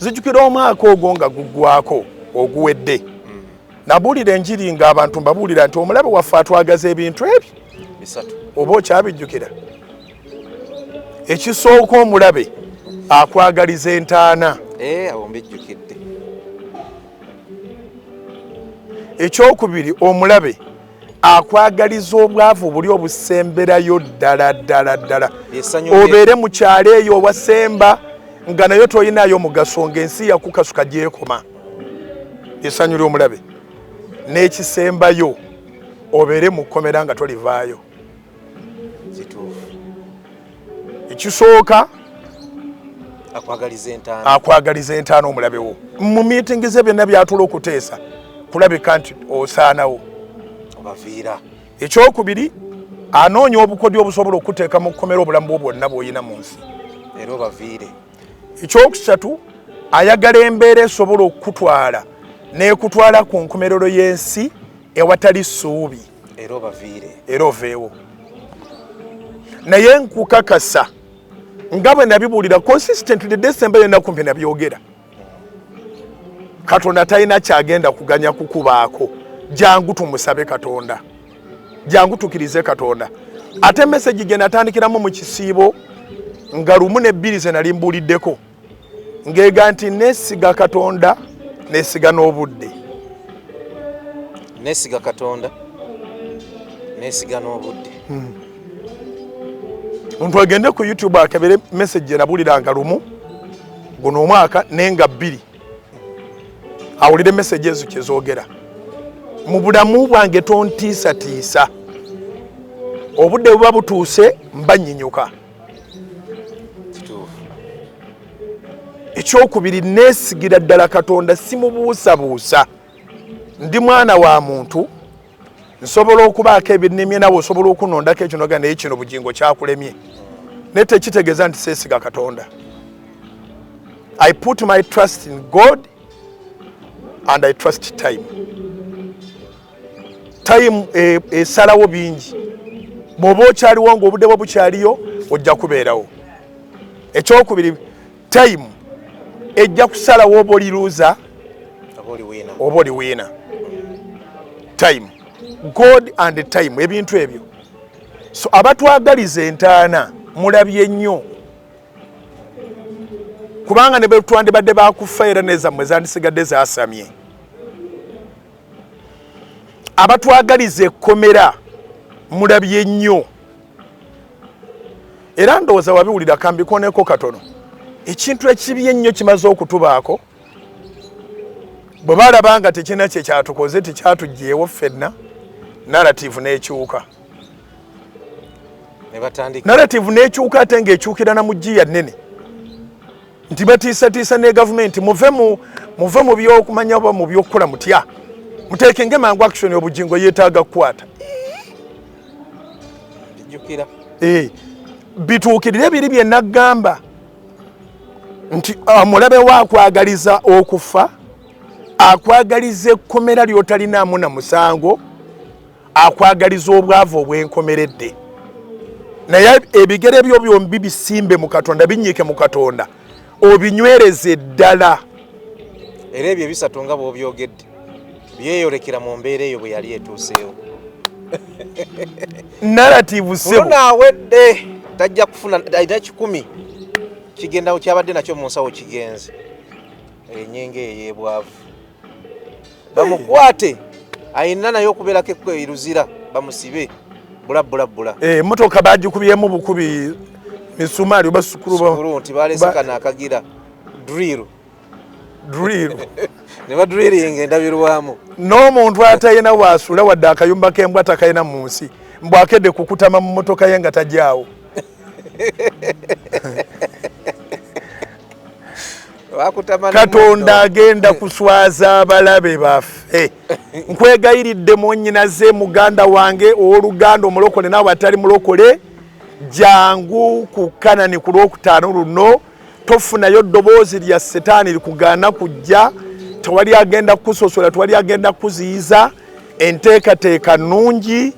Nzijukira omwaka ogwo nga guggwako oguwedde, nabuulira enjiri ng'abantu mbabuulira nti omulabe waffe atwagaza ebintu ebyo bisatu. Oba okyabijjukira? Ekisooka, omulabe akwagaliza entaana. Eh, awo mbijjukidde. Ekyokubiri, omulabe akwagaliza obwavu buli obusemberayo ddala ddala ddala. Essanyu lye. Obeere mu kyalo eyo owasemba nga nayo tolinayo mugaso, ng'ensi yakukasuka gyekoma. Essanyu ly'omulabe. N'ekisembayo, obeere mu kkomera nga tolivaayo. Kituufu. Ekisooka, akwagaliza entaana. Akwagaliza entaana omulabe wo. Mu miitingi ze byonna byatula okuteesa kulabika nti osaanawo. Obaviira. Ekyokubiri, anoonya obukodyo obusobola okuteeka mu kkomera obulamu bwo bwonna bw'olina mu nsi. Era obaviire. Ekyokusatu, ayagala embeera esobola okukutwala n'ekutwala ku nkomerero y'ensi ewatali ssuubi. Era obaviire. Era oveewo. Naye nkukakasa nga bwe nabibuulira consistently, December yonna kumpi nabyogera, Katonda talina kyagenda kuganya kukubaako. Jangu tumusabe Katonda, jangu tukirize Katonda. Ate message gye natandikiramu mu kisiibo nga lumu nebbiri ze nali mbuuliddeko ng'ega nti neesiga Katonda, neesiga n'obudde. Nesiga Katonda, nesiga n'obudde. Omuntu agende ku YouTube akebere message gye nabuliranga lumu guno omwaka nenga bbiri, awulire message ezo kyezoogera. Mu bulamu bwange tontiisatiisa, obudde buba butuuse mba nnyinyuka. Kituufu. Ekyokubiri, neesigira ddala Katonda, simubuusabuusa. Ndi mwana wa muntu, nsobola okubaako ebinnemye, nawe osobola okunondako ekyo noga naye kino Bugingo kyakulemye, naye tekitegeeza nti seesiga Katonda. I put my trust in God and I trust time. Time esalawo bingi. Bw'oba okyaliwo ng'obudde bwo bukyaliyo, ojja kubeerawo. Ekyokubiri, time ejja kusalawo oba oli loser oba oli winner. Oba oli winner. Time, God and time, ebintu ebyo. So abatwagaliza entaana mulabye nnyo, kubanga ne betwandibadde bakufa era nezammwe zandisigadde zasamye. Abatwagaliza ekkomera mulabye nnyo. Era ndowooza wabiwulira, kambikoneko katono. Ekintu ekibi ennyo kimaze okutubaako, bwe balaba nga tekirina kye kyatukoze, tekyatugyewo ffenna, narrative n'ekyuka. Ne batandika. Narrative n'ekyuka, ate ng'ekyukira na mu giya nnene nti batiisatiisa ne gavumenti, muve mu byokumanya oba mu byokukola mutya, muteekenge mangu action, Obugingo yeetaaga kukwata. Bijjukira. Eh, bituukirire biri bye naggamba nti omulabe we akwagaliza okufa, akwagaliza ekkomera ly'otalinaamu na musango, akwagaliza obwavu obwenkomeredde. Naye ebigere byo byombi bisimbe mu Katonda, binyiike mu Katonda, obinywereze ddala. Era ebyo ebisatu nga bw'obyogedde byeyolekera mu mbeera eyo bwe yali etuuseewo. Narrative, sebo. Naawedde tajja kufuna, alina 100 kigenda kyabadde nakyo mu nsawo kigenze. Enyenga eyo ey'ebwavu bamukwate, ayina naye okubeerako eruzira, bamusibe bulabbulabbula. Eh, emotoka bagikubyemu bukubi misumaali oba sukulu. Sukulu nti balese kano akagira drill. Drill. Ne badrilling endabirwamu. N'omuntu atalina waasula wadde akayumba k'embwa takalina mu nsi, mbwakedde kukutama mu motoka ye nga tajaawo. Bakutama. Katonda agenda kuswaza abalabe baffe. Nkwegayiridde mwonyinaze, muganda wange owooluganda omulokole naawe atali mulokole, jangu ku Kanani ku Lwokutaano luno. Tofunayo ddoboozi lya Setaani likugaana kujja. Tewali agenda kukusosola, tewali agenda kukuziyiza. Enteekateeka nnungi.